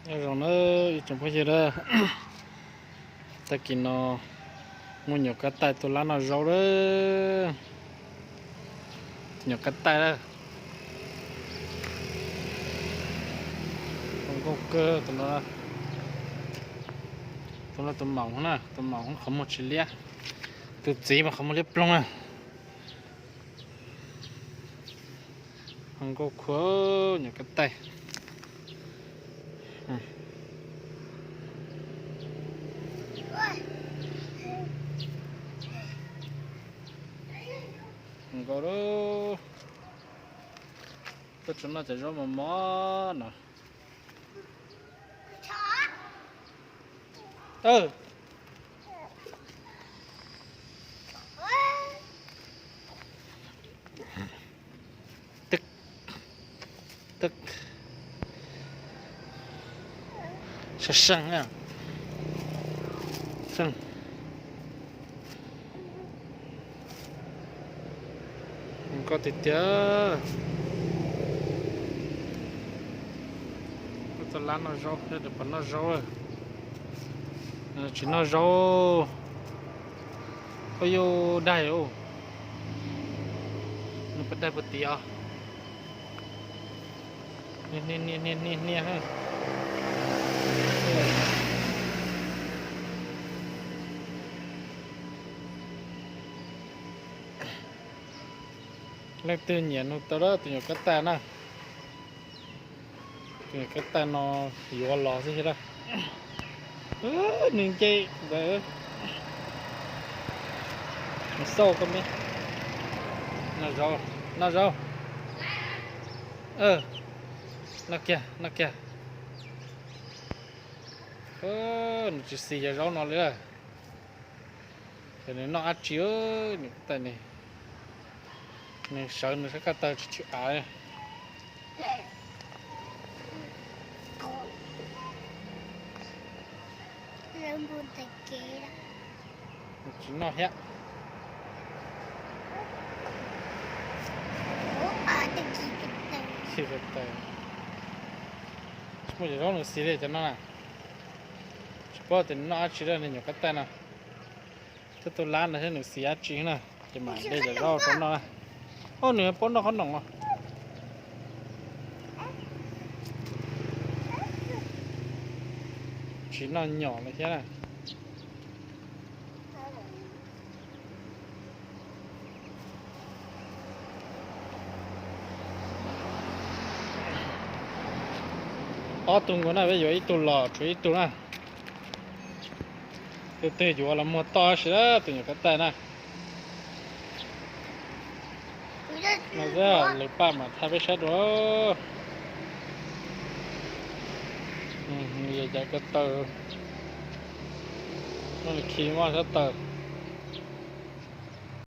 Nyob zoo na ib tsoom phooj ywg a, tag kis no muaj nyuam kab taij tuaj lab noj zaub lawm. Nyuam kab taij a, zoo nkauj kawg. Tus no tus maum na, tus maum qhov muag tsis liab, tus txiv mas qhov muag liab ploog na. Zoo nkauj kawg nyuam kab taij. Zoo nkauj lawm. Tuaj tsuas noj cov zaub mos mos no. Seej seej na. Seej. Zoo nkauj tiag tiag. Tuaj lab noj zaub, pom noj zaub. Tsis noj zaub. Ua yus daig, nws puas daig puag tid os. Niag niag niag niag niag. Leej twg nyiam nug tau lawm tus nyuam kab taij na. Tus nyuam kab taij no yuav los xwb thiab lawm. Nws nce ntawd. Nws xauj koj me. Noj zaub, noj zaub. Noj kiag, noj kiag. Nws tsis xis cov zaub no li lawm. Ces nws noj dab tsi, nws, nws sawv nws sab ko taw tsis chwm av. Tsis noj thiab. Tsis muaj cov zaub nws xis li cov no na. Tsis paub tias nws noj dab tsi li, nws nyuam kab taij no. Twb tuaj lab no thiab nws xis dab tsi na, ces mam de cov zaub rau noj na. Ob, nws paub noj qhob noom os. Tsis noj nyom li thiab na. Ob tug nkaus na, peb yuav ib tug los tshuav ib tug na. Tus twg yuav los muag toj si tus nyuam kab taij na. No xwb, lwm paj mam thaij peb saib dua. Yog cov ko taw, muab nws khi muab sab taw.